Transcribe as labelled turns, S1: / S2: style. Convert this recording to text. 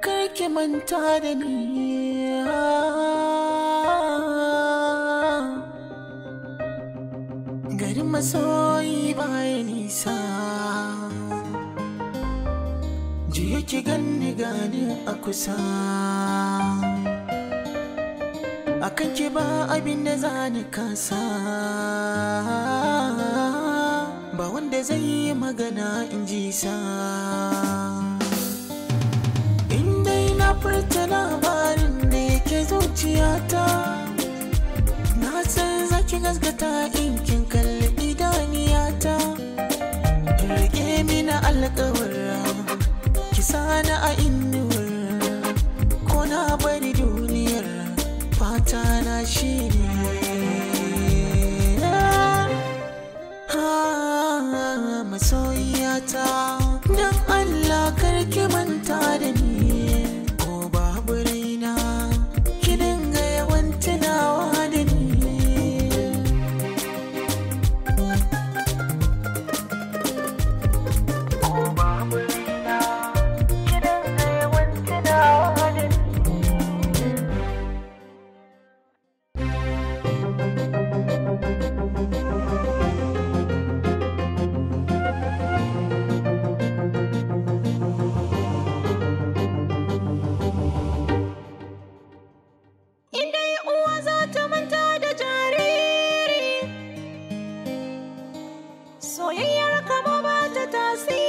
S1: Kar ki manta da ni. Garin masoyi baya nisa, jiya ki ganni gani a kusa. Akan ki ba abin da za ni kasa, ba wanda zai yi magana in ji sa. In dai na furta labarin da yake zuciyata, na san zaki gasgata in kin kalli idaniyata. Rike mini alƙawar ki sani a inuwar, ko na bari duniyar fata na shine. Masoyiyata, don Allah kar ki manta da ni, ko babu raina ki dinga yawan tunawa da ni. Ko babu raina ki dinga yawan tunawa da ni.
S2: In dai uwa za ta manta da jariri, soyayyar kama ba ta tasiri.